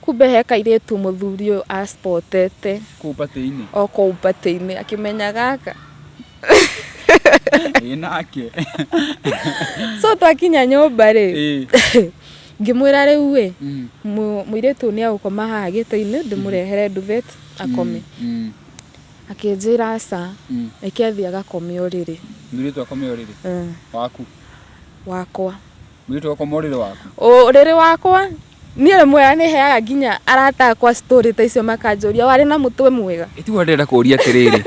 Kumbe he kairĩtu mũthuri ũyũ aspotete. Kũu batĩ-inĩ? O kũu batĩ-inĩ akĩmenya gaka. Ĩ nake. So twakinya nyũmba rĩ, ngĩmwĩra rĩu ĩ, mũirĩtu ũyũ nĩ egũkoma haha gĩtĩ-inĩ ndĩmũrehere duvet akome. Akĩnjĩra aca, reke athiĩ agakome ũrĩrĩ. Mũirĩtu akome ũrĩrĩ? Waku? Wakwa. Mũirĩtu agakoma ũrĩrĩ waku? Ũrĩrĩ wakwa. Niĩ rĩmwe nĩ heaga nginya arata akwa story ta icio makanjũria warĩ na mũtwe mwega. Ĩtiguo ndĩrenda kũria atĩrĩrĩ,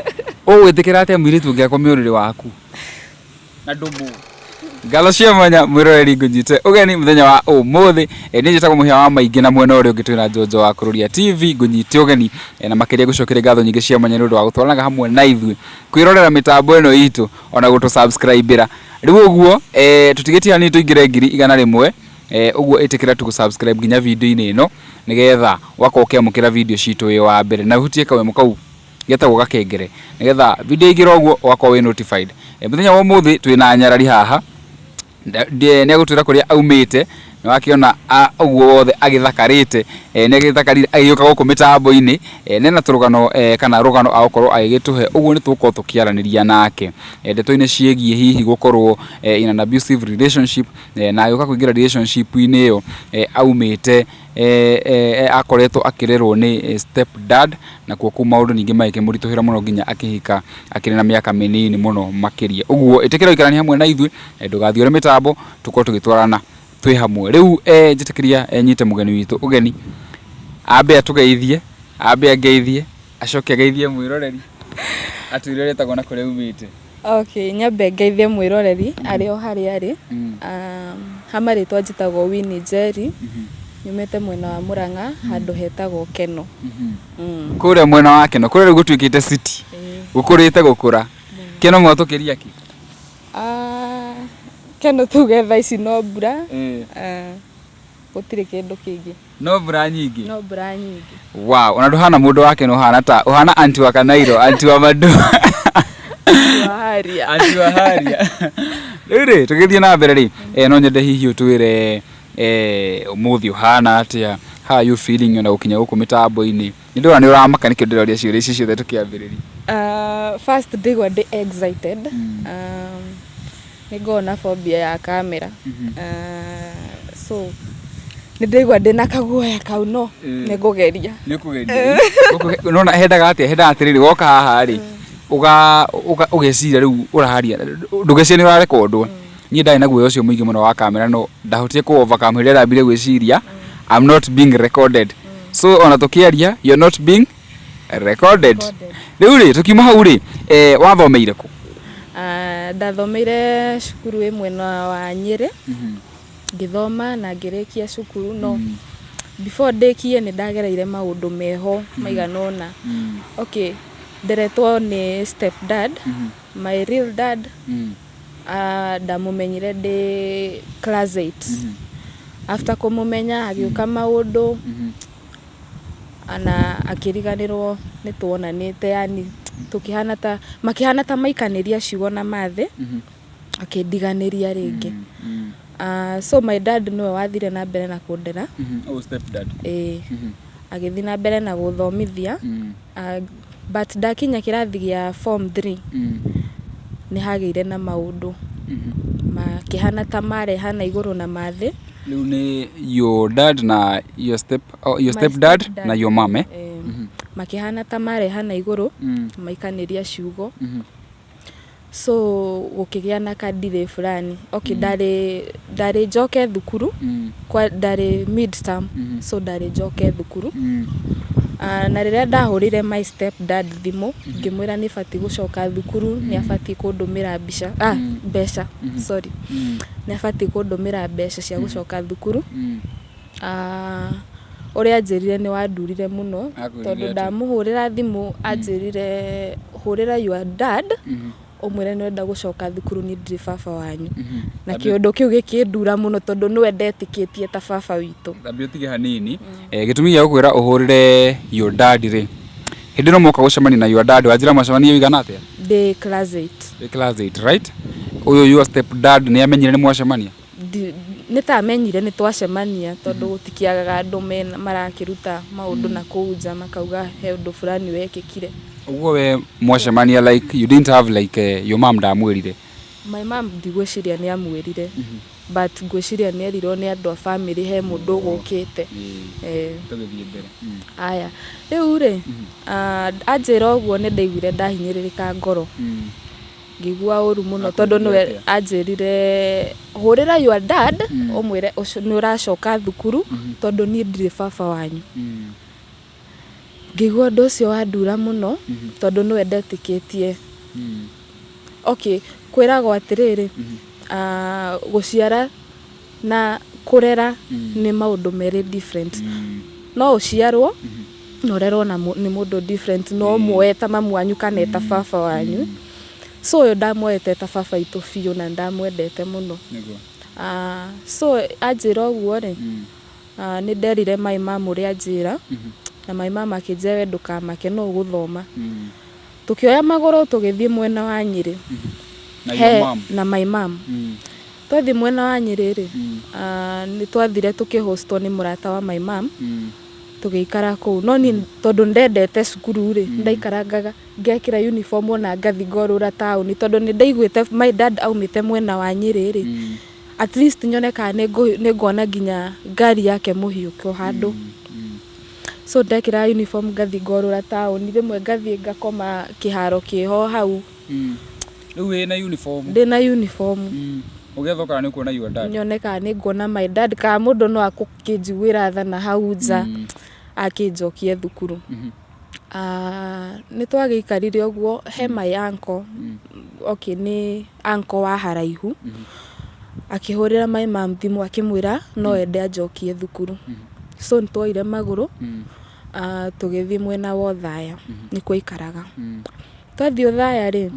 ũgwĩtĩkĩra atĩa mũirĩtu ũngĩ akome ũrĩrĩ waku? Na ndũmũ. Ngatho cia mwanya mwĩroreri ngũnyite ũgeni mũthenya wa ũmũthĩ. Eh, niĩ njĩtagwo mũhĩa wa maingĩ na mwena ũrĩa ũngĩ twĩna Njonjo wa Kũrũria TV ngũnyite ũgeni eh, na makĩria ngũcokerie ngatho nyingĩ cia mwanya nĩ ũndũ wa gũtwaranaga hamwe na ithuĩ kwĩrorera mĩtambo ĩno itũ ona gũtũ subscribe-ĩra. Rĩu ũguo eh, tũtigĩtie hanini tũingĩre 100,000. Eh, ũguo ĩtĩkĩra tu gũ-subscribe nginya video-inĩ ĩno nĩgetha ũgakorwo ũkĩamũkĩra video citũ wĩ wa mbere na ũhutie kanyamũ kau getagwo gakengere nĩgetha video yaingĩra ũguo ũgakorwo wĩ notified. Eh, mũthenya wa ũmũthĩ twĩna nyarari haha nĩ egũtwĩra kũrĩa aumĩte nĩ wakĩona ũguo wothe agĩthakarĩte eh, nĩ agĩthakarire agĩũka gũkũ mĩtambo-inĩ eh, nena tũrũgano eh, kana rũgano agũkorwo agĩgĩtũhe ũguo nĩ tũgũkorwo tũkĩaranĩria nake eh, ndeto-inĩ ciĩgiĩ hihi gũkorwo eh, in an abusive relationship eh, na agĩũka kũingĩra relationship-inĩ ĩyo eh, aumĩte eh, eh, akoretwo akĩrerwo nĩ eh, step dad nakuo kũu maũndũ ningĩ magĩkĩmũritũhĩra mũno nginya akĩhika akĩrĩ na mĩaka mĩnini mũno makĩria ũguo ĩtĩkĩra gũikarania hamwe na ithuĩ eh, ndũgathiũre mĩtambo tũkorwo tũgĩtwarana twĩ hamwe rĩu eh, njĩtĩkĩria eh, nyite mũgeni witũ ũgeni ambe atũgeithie ambe angeithie acoke ageithie mwĩroreri atwĩre ũrĩa etagwo na kũrĩa aumĩte. Okay, nyambe ngeithie mwĩroreri arĩ o harĩa arĩ. Ha marĩtwa njĩtagwo Winnie Njeri, nyumĩte mwena wa Mũrang'a handũ hetagwo Keno. Kũrĩa mwena wa Keno, kũrĩa rĩu gũtuĩkĩte city, gũkũrĩte gũkũra. Keno mwatũkĩria kĩ? Ah, Keno tuge thaa ici no mbura, gũtirĩ kĩndũ kĩngĩ. No mbura nyingĩ? No mbura nyingĩ. Wow, ona ndũhana mũndũ wa Keno ũhana ta ũhana anti wa Kanairo, anti wa Madu. Anti wa Haria. Anti wa Haria. Rĩu rĩ, tũgĩthiĩ na mbere rĩ, eh, no nyende hihi ũtwĩre eh, ũmũthĩ ũhana atĩa, how are you feeling ona gũkinya gũkũ mĩtambo-inĩ. Nĩ ndĩrona nĩ ũramaka nĩkĩo ndĩroria ciũria ici ciothe tũkĩambĩrĩria. First ndĩgua ndĩ excited. Nĩ ngoragwo na phobia ya camera. So nĩ ndĩraigua ndĩna kaguoya kau no nĩ ngũgeria. Nĩ ũkũgeria. Nĩwona hendaga atĩa? Hendaga atĩrĩrĩ, woka haha rĩ, ũgeciria rĩu ũraria, ndũgecirie nĩ ũrarekondwo. Niĩ ndarĩ na guoya ũcio mũingĩ mũno wa camera no ndahotire kũ overcome hĩndĩ ĩrĩa ndambire gwĩciria I'm not being recorded. So ona tũkĩaria you're not being recorded. Rĩu rĩ, tũkiuma hau rĩ, eh, wathomeire kũ? Ah, ndathomeire cukuru ĩ mwena wa Nyĩrĩ, ngĩthoma na ngĩrĩkia cukuru no before ndĩkie nĩ ndagereire maũndũ meho maigana ũna. Okay, nderetwo nĩ step dad, my real dad ah, ndamũmenyire ndĩ class 8. After kũmũmenya hagĩũka maũndũ na akĩriganĩrwo nĩ tuonanĩte yani tũkĩhana ta makĩhana ta maikanĩria ciugo na mathĩ akĩndiganĩria rĩngĩ. Ah, so my dad nĩwe wathire na mbere na kũndera. Oh, step dad. Ĩĩ. Agĩthiĩ na mbere na gũthomithia. Ah, but ndakinya kĩrathi gĩa form 3 nĩ hagĩire na maũndũ makĩhana ta marehana igũrũ na mathĩ. Rĩu nĩ your dad na your step, oh, your My step dad stepdad. na your mom eh? Eh, makĩhana ta marehana igũrũ maikanĩria ciugo so gũkĩgĩa na ka delay fulani okay ndarĩ ndarĩ njoke thukuru kwa ndarĩ mid term so ndarĩ njoke thukuru. Ah, na rĩrĩa ndahũrĩire my step dad thimũ ngĩmwĩra nĩ batiĩ gũcoka thukuru nĩ abatiĩ kũndũmĩra mbica ah, mbeca sorry nĩ abatiĩ kũndũmĩra mbeca cia gũcoka thukuru. Ah, ũrĩa anjĩrire nĩ wandurire mũno Akwĩrire tondũ atĩa? ndamũhũrĩra thimũ anjĩrire hũrĩra your dad ũmwĩre nĩ ũrenda gũcoka thukuru niĩ ndirĩ baba wanyu. Na kĩũndũ kĩu gĩkĩndura mũno tondũ nĩwe ndetĩkĩtie ta baba witũ. Thambia ũtige hanini. Eh, gĩtũmi gĩa gũkwĩra ũhũrĩre your dad rĩ, hĩndĩ ĩno mwoka gũcemania na your dad wanjĩra mwacemania ũigana atĩa? Ndĩ class 8. Wĩ class 8, right? Ũyũ your step dad nĩ amenyire nĩ mwacemania? Nĩ ta amenyire nĩ twacemania tondũ gũtikĩagaga andũ marakĩruta maũndũ na kũu nja makauga he ũndũ fulani wekĩkire. Ũguo we mwacemania, like you didn't have like your mom ndamwĩrire? My mom ndigwĩciria nĩ amwĩrire, but ngwĩciria nĩ erirwo nĩ andũ a family he mũndũ ũgũkĩte. Tũgĩthiĩ mbere. Aya, rĩu rĩ, anjĩra ũguo nĩ ndaiguire ndahinyĩrĩrĩka ngoro, ngĩigua ũru mũno tondũ nĩwe Akwĩrire? Anjĩrire, "Hũrĩra your dad ũmwĩre nĩ ũracoka thukuru tondũ niĩ ndirĩ baba wanyu." Ngĩigua ũndũ ũcio wandura mũno tondũ nĩwe ndetĩkĩtie. Okay, kwĩragwo atĩrĩrĩ, gũciara na kũrera nĩ maũndũ merĩ different. No ũciarwo na ũrerwo nĩ mũndũ different, no ũmuoe ta mamu wanyu kana eta baba wanyu. So ũyũ ndamuoete ta baba witũ biũ na ndamwendete mũno. So anjĩra ũguo rĩ, nĩ nderire my mum ũrĩa anjĩra, na my mum akĩnjĩra, "We ndũkamake, no ũgũthoma." Tũkĩoya magũrũ tũgĩthiĩ mwena wa Nyĩrĩ. Na your mom? Na my mum. Twathiĩ mwena wa Nyĩrĩ rĩ, nĩ twathire tũkĩhostwo nĩ mũrata wa my mum. Tũgĩikara kũu, no niĩ tondũ ndendete cukuru rĩ, ndaikarangaga ngekĩra uniform ona ngathi ngorũra taũni tondũ nĩ ndaiguĩte my dad aumĩte mwena wa Nyĩrĩ rĩ, at least nyone kana nĩ nguona nginya ngari yake mũhiũko handũ. So ndekĩra uniform ngathi ngorũra taũni, rĩmwe ngathiĩ ngakoma kĩharo kĩho hau. Rĩu wĩna uniform? Ndĩna uniform. Ũgĩetha kana nĩ ũkuona your dad? Nyone kana nĩ nguona my dad, kana mũndũ no akũkĩnjiguĩra tha na hau nja akĩnjokie thukuru. Nĩ twagĩikarire ũguo he my uncle. Okay, nĩ uncle wa haraihu, akĩhũrĩra my mum thimũ akĩmwĩra no ende anjokie thukuru. So nĩ tuoire magũrũ, tũgĩthiĩ mwena wa Othaya nĩkuo aikaraga. Twathiĩ Othaya rĩ,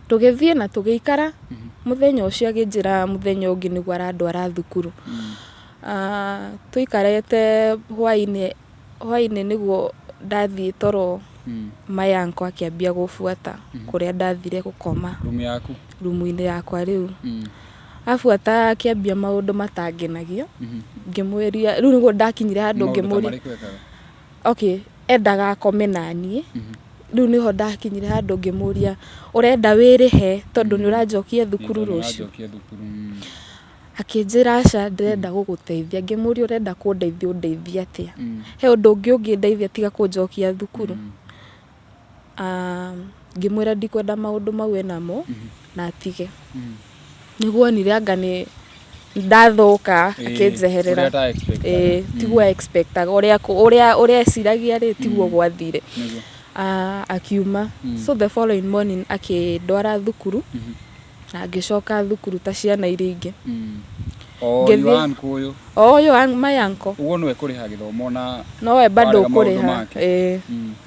tũgĩthiĩ na tũgĩikara. Mũthenya ũcio akĩnjĩra mũthenya ũngĩ nĩguo arandwara thukuru. Tũikarĩte hwainĩ, hwainĩ nĩguo ndathiĩ toro, my uncle akĩambia gũbuata kũrĩa ndathire gũkoma. Rumu yaku? Rumu-inĩ yakwa rĩu. Abuata akĩambia maũndũ matangenagia. Ngĩmwĩria rĩu nĩguo ndakinyire handũ Maũndũ ta ngĩmũria. Marĩkũ ekaga? Okay, endaga akome naniĩ. Rĩu nĩho ndakinyire handũ ngĩmũria, "Ũrenda wĩrĩhe tondũ nĩ ũranjokia thukuru Tondũ rũciũ?" nĩũranjokia thukuru. Akĩnjĩra, "Aca, ndĩrenda gũgũteithia." Ngĩmũria, "Ũrenda kũndeithia ũndeithie atĩa? He ũndũ ũngĩ ũngĩndeithia tiga kũnjokia thukuru?" Ngĩmwĩra ndikwenda maũndũ mau enamo na atige. Nĩguo onire anga nĩ ndathũka akĩnjeherera. Ũrĩa ata expect. Ĩĩ, tiguo expectaga, ũrĩa eciragia rĩ, tiguo gwathire. Akiuma. So the following morning akĩndwara thukuru na ngĩcoka thukuru ta ciana iria ingĩ. O Ngĩthiĩ- your uncle ũyũ? O ũyũ my uncle. Ũguo nĩwe kũrĩha gĩthomo na Nowe bado warega maũndũ ũkũrĩha. make. Ĩĩ.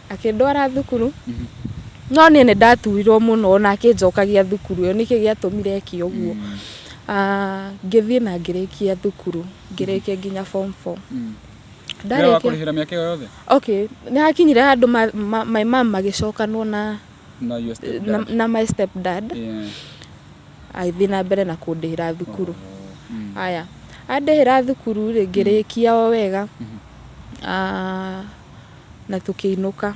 Akĩndwara thukuru, no niĩ nĩ ndaturirwo mũno ona akĩnjokagia thukuru ĩyo. Nĩkĩ gĩatũmire eke ũguo? Ngĩthiĩ na ngĩrĩkia thukuru, ngĩrĩkia nginya form 4. Nĩwe Ndarĩkia wakũrĩhĩra mĩaka ĩyo yothe? Okay, nĩ hakinyire handũ my mum magĩcokanwo na Na your stepdad? Na my stepdad. Agĩthiĩ na mbere na kũndĩhĩra thukuru. Aya, andĩhĩra thukuru rĩ, ngĩrĩkia o wega. Na tũkĩinũka.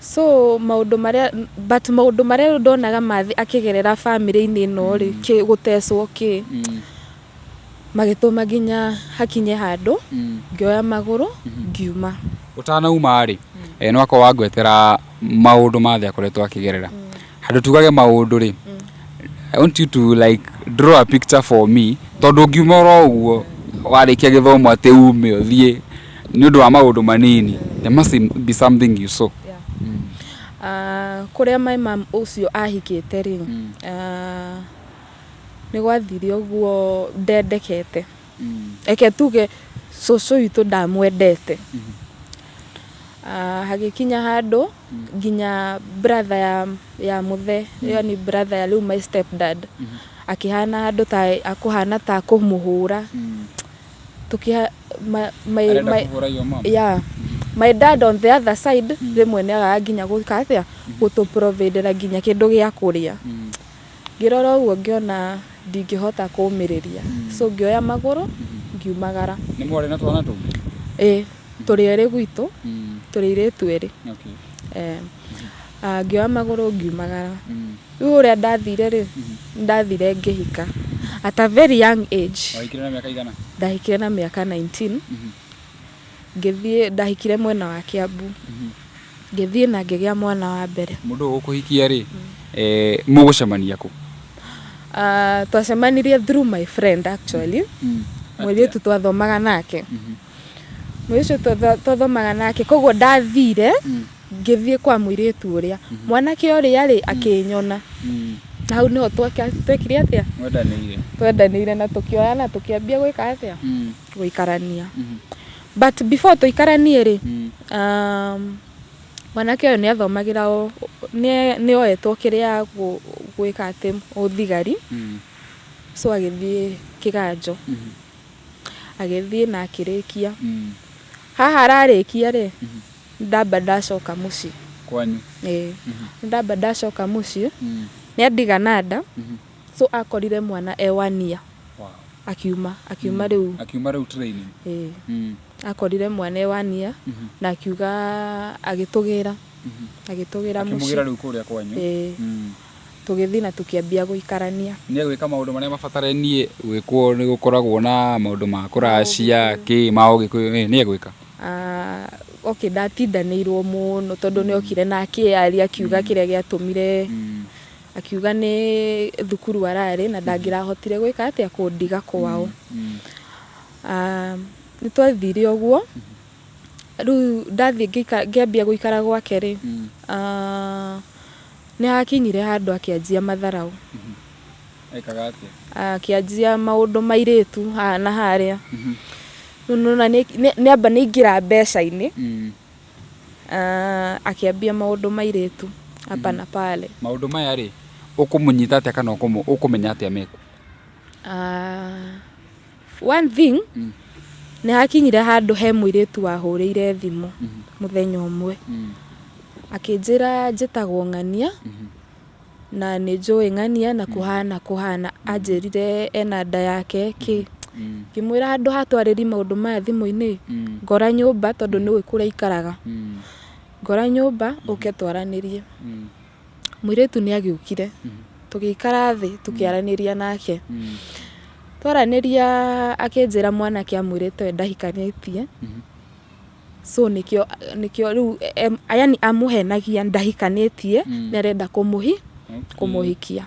So maũndũ marĩa, but maũndũ marĩa ndonaga mathi akĩgerera bamĩrĩ-inĩ ĩno rĩ, kĩ gũtecwo kĩ magĩtũma nginya hakinye handũ ngĩoya magũrũ ngiuma. Ũtanauma rĩ, no akorwo wangwetera maũndũ mathe akoretwo akĩgerera handũ tugage maũndũ rĩ, I want you to like draw a picture for me, tondũ ũngiuma oro ũguo warĩkia gĩthomo atĩ ume ũthiĩ nĩ ũndũ wa maũndũ manini, there must be something you saw. Kũrĩa my mum ũcio ahikĩte rĩ, nĩ gwathire ũguo ndendekete. Reke tuge cũcũ witũ ndamwendete. Hagĩkinya handũ nginya brother ya mũthe, yani brother ya rĩu my step dad, akĩhana handũ ta akũhana ta kũmũhũra. Tũkĩha my, Arenda my, kũhũra your mom? Yeah. My dad on the other side rĩmwe nĩ agaga nginya gwĩka atĩa, gũtũ providera nginya kĩndũ gĩa kũrĩa. Ngĩrora ũguo ngĩona Ndingĩhota kũmĩrĩria. So ngĩoya magũrũ ngiumagara. Nĩ mwarĩ na twana tũngĩ? Ĩĩ, tũrĩ erĩ gwitũ, tũrĩ airĩtu erĩ. Ngĩoya magũrũ ngiumagara. Rĩu ũrĩa ndathire rĩ, ndathire ngĩhika at a very young age. Wahikire na mĩaka igana? Ndahikire na mĩaka 19. Ngĩthiĩ, ndahikire mwena wa Kiambu. Ngĩthiĩ na ngĩgĩa mwana wa mbere. Mũndũ ũyũ ũgũkũhikia rĩ, mũgũcemania kũ? Twacemanirie through my friend actually, mũirĩtu twathomaga nake. Mũirĩtu ũcio twathomaga nake, koguo ndathire ngĩthiĩ kwa mũirĩtu ũrĩa. Mwanake ũrĩa rĩ, akĩnyona. Na hau nĩho twekire atĩa? Mwendanĩire. Twendanĩire na tũkĩoyana tũkĩambia gwĩka atĩa? Gũikarania. But before tũikaranie rĩ, mwanake ũyũ nĩ athomagĩra nĩ oetwo kĩrĩa gwĩka atĩ ũthigari, so agĩthiĩ kĩganjo. Agĩthiĩ na akĩrĩkia. Haha ararĩkia rĩ, ndamba ndacoka mũciĩ. Kwanyu? Ĩĩ. Ndamba ndacoka mũciĩ, nĩ andiga na nda, so akorire mwana e one year. Akiuma, akiuma rĩu. Akiuma rĩu training? Ĩĩ. Akorire mwana e one year, na akiuga agĩtũgĩra. Agĩtũgĩra mũciĩ. Akĩmũgĩra rĩu kũrĩa kwanyu? Ĩĩ. Tũgĩthiĩ na tũkĩambia gũikarania. Nĩ egwĩka maũndũ marĩa mabatarainie gwĩkwo nĩ gũkoragwo na maũndũ ma kũracia kĩ ma ũgĩkũyũ, nĩ egwĩka? Okay, ndatindanĩirwo mũno tondũ nĩ okire na akĩyaria akiuga kĩrĩa gĩatũmire, akiuga nĩ thukuru ararĩ na ndangĩrahotire gwĩka atĩa kũndiga kwao. Nĩ twathire ũguo, rĩu ndathiĩ ngĩambia gũikara gwake rĩ, nĩ hakinyire handũ akĩanjia matharaũ. Ekaga atĩa? Akĩanjia maũndũ ma airĩtu haha na harĩa. Rĩu nĩ wona nĩ amba nĩ aingĩra mbeca-inĩ, akĩambia maũndũ ma airĩtu hapa na pale. Maũndũ maya rĩ, ũkũmũnyita atĩa kana ũkũmenya atĩa mekũ? One thing, nĩ hakinyire handũ he mũirĩtu wahũrĩire thimũ mũthenya ũmwe. Akĩnjĩra njĩtagwo Ng'ania, na nĩ njũĩ Ng'ania na kũhana kũhana. Anjĩrire ena nda yake kĩ. Ngĩmwĩra handũ ha twarĩrie maũndũ maya thimũ-inĩ, ngora nyũmba tondũ nĩũĩ kũrĩa aikaraga. Ngora nyũmba ũke twaranĩrie. Mũirĩtu nĩ agĩũkire, tũgĩikara thĩ tũkĩaranĩria nake. Twaranĩria akĩnjĩra mwanake amwĩrĩte we ndahikanĩtie. So nĩkĩo nĩkĩo rĩu yani amũhenagia ndahikanĩtie, nĩ arenda kũmũhikia.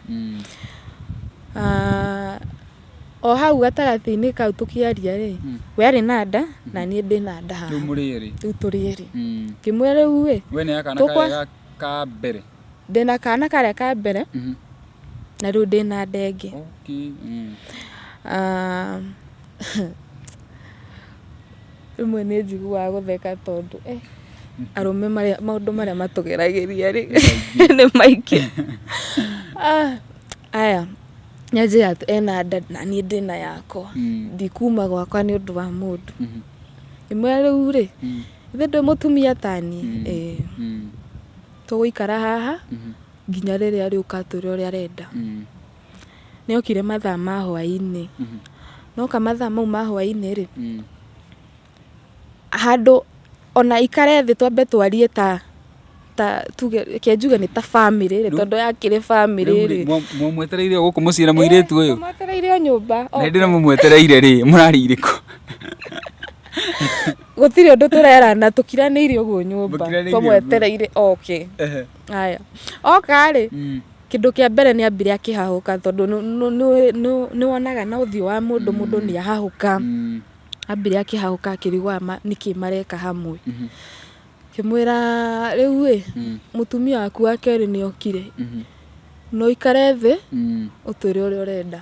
O hau gatagatĩ-inĩ kau tũkĩaria rĩ, we arĩ na nda na niĩ ndĩna nda haha. Rĩu mũrĩ erĩ? Rĩu tũrĩ erĩ. Ngĩmwĩra rĩu ĩ, We nĩ kana karĩa ka mbere? Ndĩna kana karĩa ka mbere, na rĩu ndĩna nda ĩngĩ. Rĩmwe nĩ njiguaga gũtheka tondũ arũme marĩa maũndũ marĩa matũgeragĩria rĩ, nĩ maingĩ. Aya, nĩ anjĩra ena nda na niĩ ndĩna yakwa, ndikuma gwakwa nĩ ũndũ wa mũndũ. Ngĩmwĩra rĩu rĩ, githĩ ndwĩ mũtumia ta niĩ? Ĩĩ. Tũgũikara haha nginya rĩrĩa arĩũka atwĩre ũrĩa arenda. Nĩ okire mathaa ma hwaĩ-inĩ. Noka mathaa mau ma hwaĩ-inĩ rĩ, handũ ona aikare thĩ twambe twarie ta tuge reke njuge nĩ ta bamĩrĩ rĩ, tondũ yakĩrĩ bamĩrĩ rĩ. Mwamwetereire o gũkũ mũciĩ na mũirĩtu ũyũ? Twamwetereire o nyũmba. Na hĩndĩ ĩrĩa mũmwetereire rĩ, mũrarĩire kũ? Gũtirĩ ũndũ tũrerana, tũkiranĩire ũguo nyũmba, tũmwetereire oke. Haya, oka rĩ, kĩndũ kĩa mbere nĩ ambire akĩhahũka tondũ nĩ wonaga na ũthiũ wa mũndũ, mũndũ nĩ ahahũka. Ambire akĩhahũka akĩrigwo aya nĩkĩ mareka hamwe. Ngĩmwĩra rĩu ĩ, mũtumia waku wa kerĩ nĩ okire, no ũikare thĩ ũtwĩre ũrĩa ũrenda.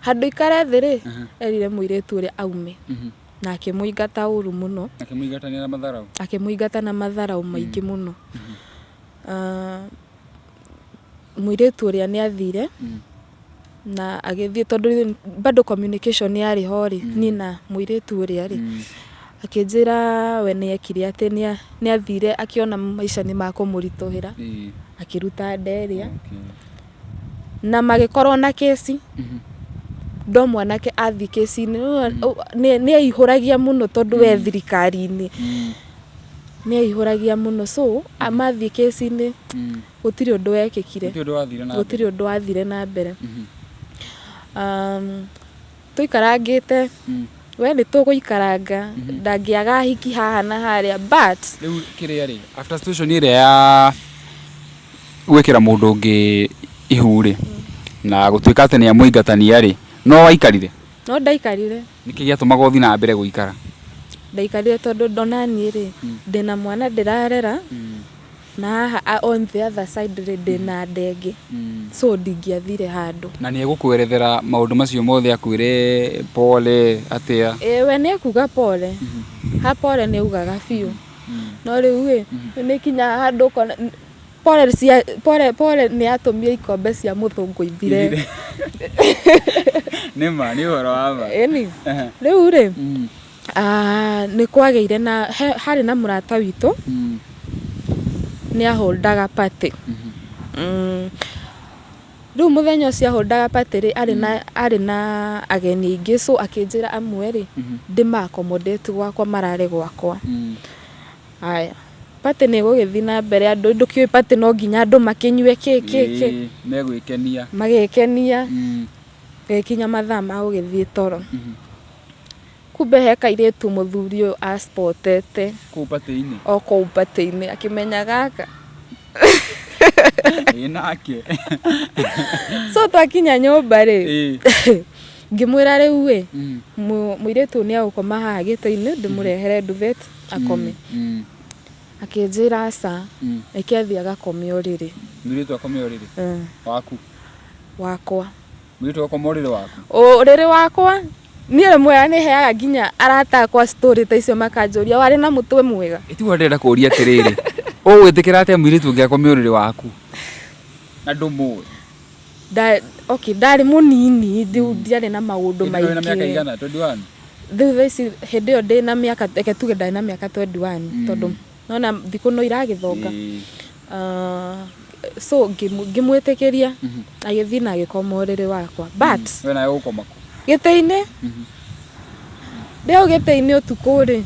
Handũ aikare thĩ rĩ, erire mũirĩtu ũrĩa aume na akĩmũingata ũru mũno. Akĩmũingatania na matharaũ? Akĩmũingata na matharaũ maingĩ mũno. Mũirĩtu ũrĩa nĩ athire na agĩthiĩ tondũ bado communication yarĩ ho rĩ, niĩ na mũirĩtu ũrĩa rĩ, akĩnjĩra we nĩ ekire atĩ nĩ athire akĩona maica nĩ makũmũritũhĩra, akĩruta nda ĩrĩa na magĩkorwo na kĩci. Ndo mwanake athiĩ kĩci-inĩ nĩ aihũragia mũno tondũ we thirikari-inĩ nĩ aihũragia mũno, so mathiĩ kĩci-inĩ gũtirĩ ũndũ wekĩkire. Gũtirĩ ũndũ wathire na mbere. Gũtirĩ ũndũ wathire na mbere. Tũikarangĩte, we nĩ tũgũikaranga, ndangĩaga hiki haha na harĩa, but Rĩu kĩrĩa rĩ, after situation ĩrĩa ya gwĩkĩra mũndũ ũngĩ ihu rĩ, na gũtuĩka atĩ nĩ amũingatania rĩ, no waikarire? No ndaikarire. Nĩkĩ gĩatũmaga ũthiĩ na mbere gũikara? Ndaikarire tondũ ndona niĩ rĩ, ndĩna mwana ndĩrarera, na haha on the other side rĩ, ndĩna nda ĩngĩ, so ndingĩathire handũ. Na nĩ egũkwerethera maũndũ macio mothe, akwĩre pole atĩa? Ĩĩ, we nĩ ekuga pole, ha pole nĩ augaga biũ, no rĩu ĩ, nĩ kinyaga handũ ũkona pole cia pole pole nĩ yatũmire ikombe cia mũthũngũ ithire. Nĩ ma, nĩ ũhoro wa ma. Ĩni rĩu rĩ, nĩ kwagĩire na harĩ na mũrata witũ nĩ aholdaga party. Rĩu mũthenya ũcio aholdaga party rĩ, arĩ na ageni aingĩ, so akĩnjĩra amwe rĩ, ndĩma accommodate gwakwa, marare gwakwa. Haya, party nĩ ĩgũgĩthiĩ na mbere, andũ ndũkĩũĩ party no nginya andũ makĩnyue kĩ kĩ kĩ. Ĩĩ, megwĩkenia. Magĩkenia. Gĩgĩkinya mathaa ma gũgĩthiĩ toro, kumbe he kairĩtu mũthuri ũyũ aspotete. Kũu party-inĩ? O kũu party-inĩ, akĩmenya gaka. Ĩ nake. So twakinya nyũmba rĩ, ngĩmwĩra rĩu ĩ, mũirĩtu ũyũ nĩ egũkoma haha gĩtĩ-inĩ, ndĩmũrehere duvet akome. Akĩnjĩra aca, reke athiĩ agakome ũrĩrĩ. Mũirĩtu akome ũrĩrĩ? Waku? Wakwa. Mũirĩtu agakoma ũrĩrĩ waku? Ũrĩrĩ wakwa. Niĩ rĩmwe nĩ heaga nginya arata akwa story ta icio, makanjũria warĩ na mũtwe mwega. Ĩtiguo ndĩrenda kũria atĩrĩrĩ, ũgwĩtĩkĩra atĩa mũirĩtu ũngĩ akome ũrĩrĩ waku na ndũmũĩ? Okay, ndarĩ mũnini rĩu, ndiarĩ na maũndũ Hĩndĩ ĩyo wĩna mĩaka maingĩ. igana? 21? Rĩu thaa ici, hĩndĩ ĩyo ndĩna mĩaka, reke tuge ndarĩ na mĩaka 21, tondũ nona thikũ no iragĩthonga. So ngĩmwĩtĩkĩria agĩthiĩ na agĩkoma ũrĩrĩ wakwa, but We nawe ũgũkoma kũ? Gĩtĩ-inĩ. Ndĩ hau gĩtĩ-inĩ ũtukũ rĩ,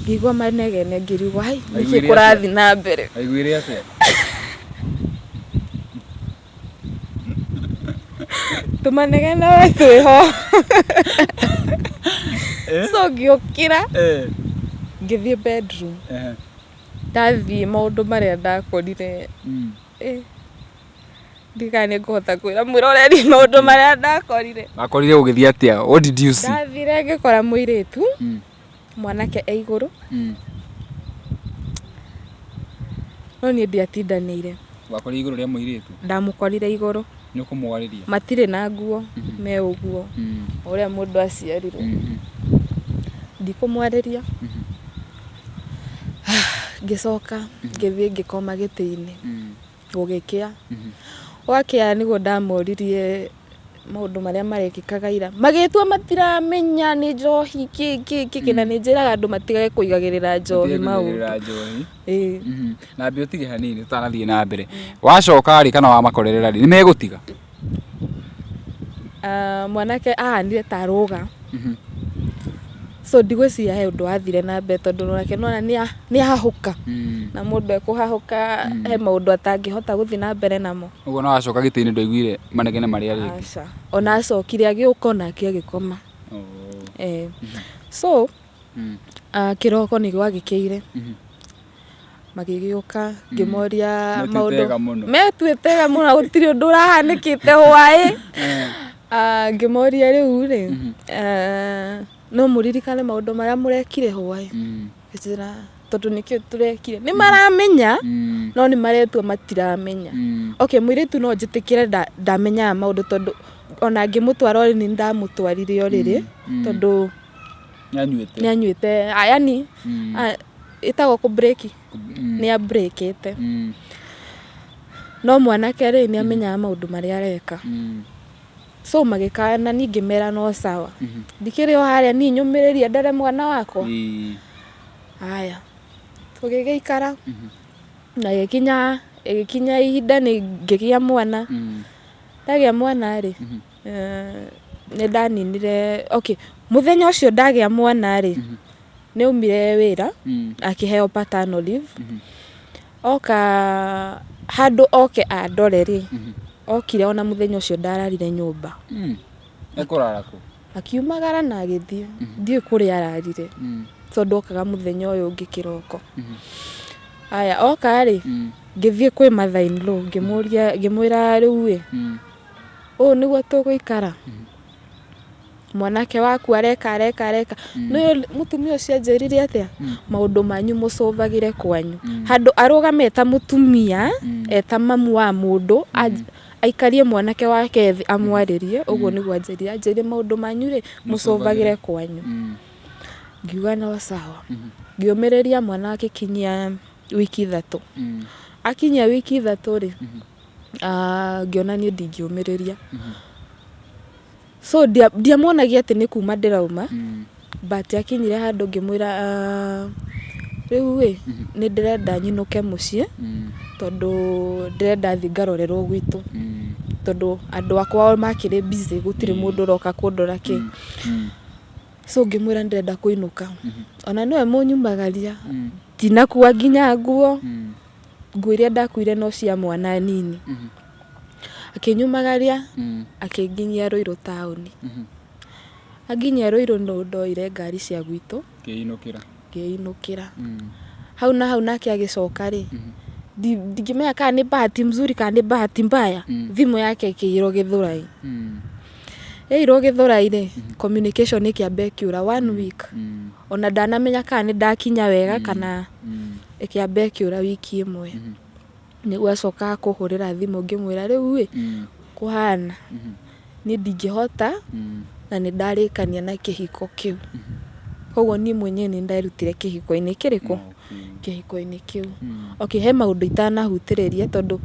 ngĩigua manegene, ngĩrigwo hai nĩkĩ Waiguire atĩa? kũrathiĩ na mbere. Waiguire atĩa? Tũmanegene we twĩho. So ngĩũkĩra, ngĩthiĩ bedroom. Ndathiĩ, maũndũ marĩa ndakorire, ndiũĩ kana nĩ ngũhota kwĩra mwĩroreri maũndũ marĩa ndakorire. Wakorire ũgĩthiĩ atĩa? What did you see? Ndathire ngĩkora mũirĩtu, mwanake e igũrũ, no niĩ ndiatindanĩire. Wakorire igũrũ rĩa mũirĩtu? Ndamũkorire igũrũ. Nĩ ũkũmwarĩria? Matirĩ na nguo, me ũguo ũrĩa mũndũ aciarirwo. Ndikũmwarĩria, ngĩcoka ngĩthiĩ ngĩkoma gĩtĩ-inĩ. Gũgĩkĩa, gwakĩa nĩguo ndamoririe maũndũ marĩa marekĩkaga ira, magĩtua matiramenya nĩ njohi kĩ kĩ kĩ, na nĩ njĩraga andũ matigage kũigagĩrĩra njohi Matige maũndũ. kũigagĩrĩra njohi. Ĩĩ. Na ambia ũtige hanini tũtanathiĩ na mbere. Wacoka rĩ, kana wamakorerera rĩ, nĩ megũtiga? Ah, mwanake ahanire ta rũga, so ndigwĩciria he ũndũ wathire na mbere, tondũ nake nona nĩ ahahũka, na mũndũ ekũhahũka he maũndũ atangĩhota gũthiĩ na mbere namo. Ũguo na wacoka gĩtĩ-inĩ ndwaiguire manegene marĩa rĩngĩ? Aca, ona acokire agĩũka onake agĩkoma. Eh. So kĩroko nĩ gwagĩkĩire, magĩgĩũka, ngĩmoria Metuĩte maũndũ ega mũno. Metuĩte ega mũno, gũtirĩ ũndũ ũrahanĩkĩte hwaĩ. Ngĩmoria rĩu rĩ, no mũririkane maũndũ marĩa mũrekire hwaĩ? Ngĩnjĩra tondũ nĩkĩo tũrekire, nĩ maramenya, no nĩ maretua matiramenya. Okay, mũirĩtu no njĩtĩkĩre ndamenyaga maũndũ, tondũ ona ngĩmũtwara ũrĩrĩ nĩ ndamũtwarire ũrĩrĩ, tondũ Nĩanyuĩte. Nĩ anyuĩte, yani ĩtagwo kũ break, nĩ a breakĩte. No mwanake rĩ, nĩ amenyaga maũndũ marĩa areka. So magĩkana, niĩ ngĩmera no sawa, ndikĩrĩ o harĩa niĩ nyũmĩrĩrie ndere mwana wakwa. Haya, tũgĩgĩikara na ĩgĩkinya ihinda nĩ ngĩgĩa mwana. Ndagĩa mwana rĩ, Nĩ ndaninire, okay, mũthenya ũcio ndagĩa mwana rĩ, nĩ aumire wĩra akĩheo paternal leave. Oka handũ oke andore rĩ, okire ona mũthenya ũcio ndararire nyũmba. Ekũrara kũ? Akiumagara na agĩthiĩ. Ndiũĩ kũrĩa ararire tondũ okaga mũthenya ũyũ ũngĩ kĩroko. Aya, oka rĩ, ngĩthiĩ kwĩ mother in law ngĩmũria, ngĩmwĩra rĩu ĩ, ũũ nĩguo tũgũikara? Mwanake waku areka areka areka. Nĩ mũtumia ũcio anjĩrire atĩa? Maũndũ manyu mũcũvagĩre kwanyu. Handũ arũgame eta mũtumia, eta mamu wa mũndũ, aikarie mwanake wake thĩ amwarĩrie, ũguo nĩguo anjĩrire. Anjĩrire maũndũ manyu rĩ, mũcũvagĩre kwanyu. Ngiuga no sawa. Ngĩũmĩrĩria mwana agĩkinyia wiki 3. Akinyia wiki 3 rĩ, ngĩona niĩ ndingĩũmĩrĩria. So ndiamuonagia atĩ nĩ kuma ndĩrauma, but akinyire handũ ngĩmwĩra, rĩu ĩ, nĩ ndĩrenda nyinũke mũciĩ, tondũ ndĩrenda thiĩ ngarorerwo gwitũ. Tondũ andũ akwa o makĩrĩ busy, gũtirĩ mũndũ ũroka kũndora kĩ. So ngĩmwĩra nĩ ndĩrenda kũinũka. Ona nĩwe mũnyumagaria, ndinakua nginya nguo, nguo iria ndakuire no cia mwana nini. Akĩnyumagaria, akĩnginyia Ruiru taũni. Anginyia Ruiru no ndoire ngari cia gwitũ. Ngĩinũkĩra. Ngĩinũkĩra. Hau na hau nake agĩcoka rĩ, ndingĩmenya kana nĩ bahati mzuri kana nĩ bahati mbaya, thimũ yake ĩkĩiyĩrwo Gĩthũrai. Yaiyĩrwo Gĩthũrai rĩ, communication ĩkĩamba ĩkĩũra one week. Ona ndanamenya kana nĩ ndakinya wega kana ĩkĩamba ĩkĩũra wiki ĩmwe. Nĩguo acokaga kũhũrĩra thimũ ngĩmwĩra rĩu ĩ, kũhana niĩ ndingĩhota na nĩ ndarĩkania na kĩhiko kĩu. Koguo niĩ mwenyewe nĩ nderutire kĩhiko-inĩ kĩrĩkũ? Kĩhiko-inĩ kĩu. Okay, he maũndũ itanahutĩrĩria tondũ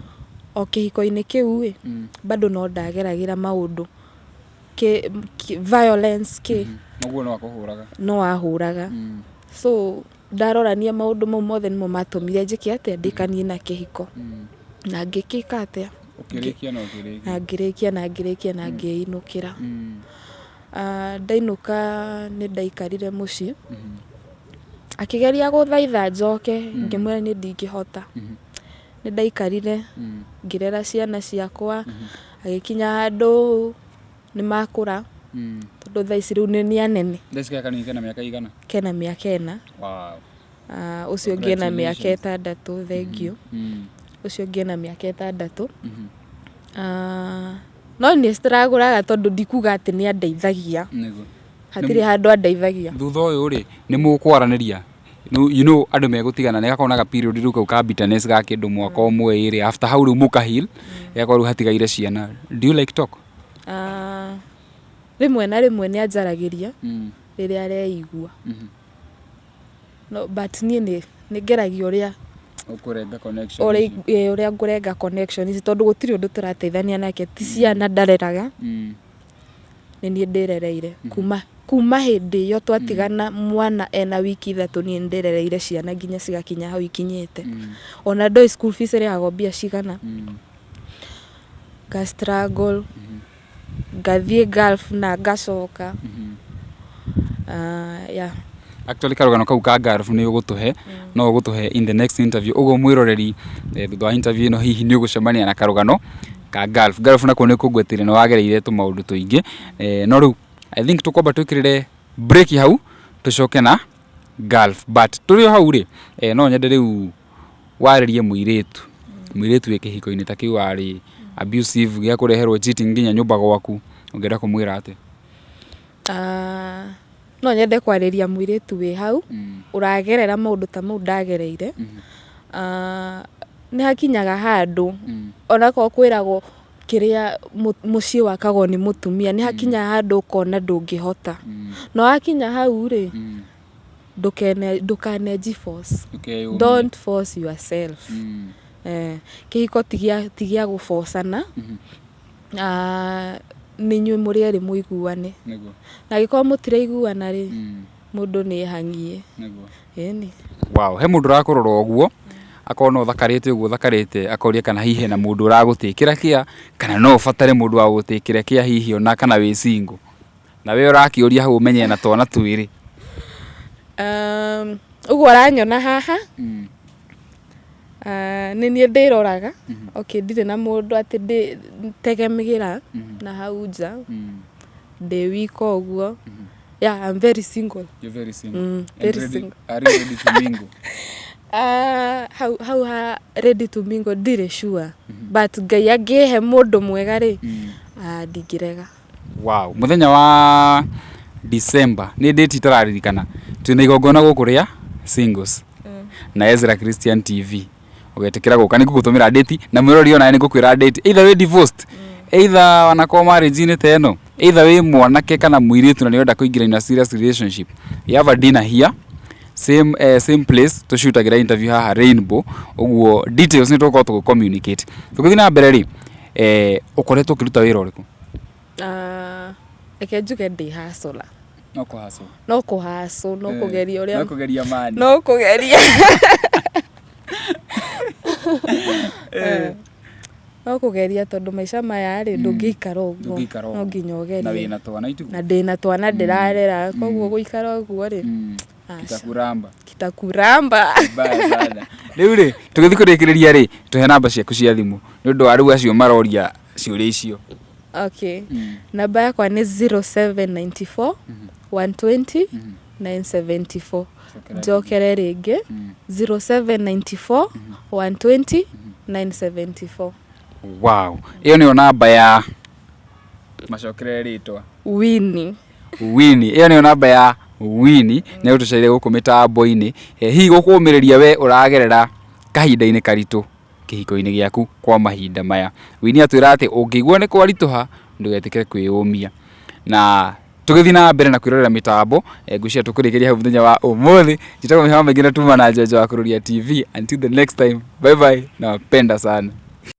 o kĩhiko-inĩ kĩu ĩ, bado no ndageragĩra maũndũ violence kĩ. Ũguo no akũhũraga. No ahũraga. So ndarorania maũndũ mau mothe nĩmo matũmire njĩke atĩa, ndĩkanie na kĩhiko. Na ngĩkĩka atĩa? Ũkĩrĩkia na ũkĩrĩkia. Na ngĩrĩkia na ngĩrĩkia na ngĩinũkĩra. Ndainũka nĩ ndaikarire mũciĩ. Akĩgeria gũthaitha njoke, ngĩmwĩra niĩ ndingĩhota. Nĩ ndaikarire, ngĩrera ciana ciakwa, agĩkinya handũ nĩ makũra, tondũ thaa ici rĩu nĩ anene. Thaa ici kanini kena mĩaka igana? Kena mĩaka 4. Wow. Ũcio ũngĩ ena mĩaka 6, thengiũ. Ũcio ũngĩ ena mĩaka 6. No nĩ struggle tondũ ndikuga atĩ nĩ andeithagia. Hatirĩ handũ andeithagia. Thutha ũyũ rĩ, nĩ mũkwaranĩria? You know andũ megũtigana nĩ gakoragwo na ga period rĩu kau ka bitterness ga kĩndũ mwaka ũmwe ĩrĩ, after hau rĩu mũka heal, gĩgakorwo rĩu hatigaire ciana. Do you like talk? Rĩmwe na rĩmwe nĩ anjaragĩria rĩrĩa areigua. No, but niĩ nĩ ngeragia ũrĩa ũkũrenga connection ũrĩa ngũrenga connection ici tondũ gũtirĩ ũndũ tũrateithania nake, ti ciana ndareraga, nĩ niĩ ndĩrereire. Kuma hĩndĩ ĩyo twatigana mwana ena wiki 3 niĩ nĩ ndĩrereire ciana nginya cigakinya hau ikinyĩte. Ona ndoĩ school fees ĩrĩhagwo mbia cigana. Nga struggle, ngathiĩ Gulf na ngacoka. Yeah. Actually karũgano kau ka Gulf nĩ ũgũtũhe, no ũgũtũhe in the next interview. Ũguo mwĩroreri, thutha wa interview ĩno hihi nĩ ũgũcemania na karũgano ka Gulf. Gulf nakuo nĩ kũngwetire nĩ wagereire tũmaũndũ tũingĩ. No rĩu I think tũkwamba twĩkĩrĩre break hau tũcoke na Gulf. But tũrĩ o hau rĩ, no nyende rĩu warĩrie mũirĩtu. Mũirĩtu wĩ kĩhiko-inĩ ta kĩu warĩ abusive gĩa kũreherwo cheating nginya nyũmba gwaku, ũngĩenda kũmwĩra atĩa? No nyende kwarĩria mũirĩtu wĩ hau ũragerera maũndũ ta mau ndagereire. Nĩ hakinyaga handũ onakorwo kwĩragwo kĩrĩa mũciĩ wakagwo nĩ mũtumia, nĩ hakinyaga handũ ũkona ndũngĩhota. Na wakinya hau rĩ, ndũkaneji force. Don't force yourself. Kĩhiko ti gĩa gũbocana. Nĩ inyuĩ mũrĩ erĩ mũiguane. Na angĩkorwo mũtiraiguana rĩ, mũndũ nĩ ehang'ie. Ĩni. Wow, he mũndũ ũrakũrora ũguo, akona ũthakarĩte ũguo ũthakarĩte, akoria kana hihi hena mũndũ ũragũtĩkĩra kĩa, kana no ũbatare mũndũ wa gũgũtĩkĩra kĩa hihi ona kana wĩ single. Na we ũrakĩũria hau ũmenye na twana twĩrĩ. Ũguo ũranyona haha, nĩ niĩ ndĩroraga. Okay, ndirĩ na mũndũ atĩ tegemagĩra na hau nja. Ndĩ wika ũguo. Yeah, I'm very single. You're very single. Mm, very ready, single. Are you ready to mingle? Hau hau ha ready to mingle ndirĩ sure. But Ngai angĩhe mũndũ mwega rĩ, ndingĩrega. Wow. Mũthenya wa December nĩ date itararirikana twĩna igongona gũkũ rĩa singles na Ezra Christian TV. Ũgetĩkĩra gũka nĩ ngũgũtũmĩra date na mwĩrori onawe nĩ ngũkwĩra date, either wĩ divorced, either wanakorwo marriage-inĩ ta ĩno, either wĩ mwanake kana mũirĩtu na nĩ ũrenda kũingĩra in a serious relationship. We have a dinner here, same place tũcutagĩra interview haha Rainbow. Ũguo details nĩ tũgũkorwo tũgĩ communicate. Tũgĩthiĩ na mbere rĩ, ũkoretwo ũkĩruta wĩra ũrĩkũ? Reke njuge ndĩ hustler. No kũhustle. No kũhustle, no kũgeria ũrĩa No kũgeria mani. No kũgeria. No kũgeria tondũ maica maya rĩ, ndũngĩikara ũguo. Ndũngĩikara ũguo. No nginya ũgerie. Na wĩna twana itiguo? Na ndĩna twana ndĩrarera, koguo gũikara ũguo rĩ, aca. Kitakuramba. Kitakuramba. Mbaya sana. Rĩu rĩ, tũgĩthiĩ kũrĩkĩrĩria rĩ, tũhe namba ciaku cia thimũ nĩ ũndũ wa rĩu acio maroria ciũria icio. Okay. Namba yakwa nĩ 0794 120 974. Njokere rĩngĩ, 0794 120 974. Wow. Ĩyo nĩyo namba ya macokerere rĩtwa. Winnie. Winnie. Ĩyo nĩyo namba ya Winnie nĩ ũtũcaire gũkũ mĩtambo-inĩ. Hihi gũkũmĩrĩria we ũragerera kahinda-inĩ karitũ kĩhiko-inĩ gĩaku kwa mahinda maya. Winnie atwĩra atĩ ũngĩigua nĩ kwaritũha ndũgetĩkĩre kwĩyũmia. Na tũgĩthiĩ na mbere na kwĩrorera mĩtambo, ngwĩciria tũkũrĩkĩria hau mũthenya wa ũmũthĩ. Njĩtagwo Mĩhama Maingĩ na tuma na Njenjo wa Kururia TV. Until the next time, bye bye, nawapenda sana.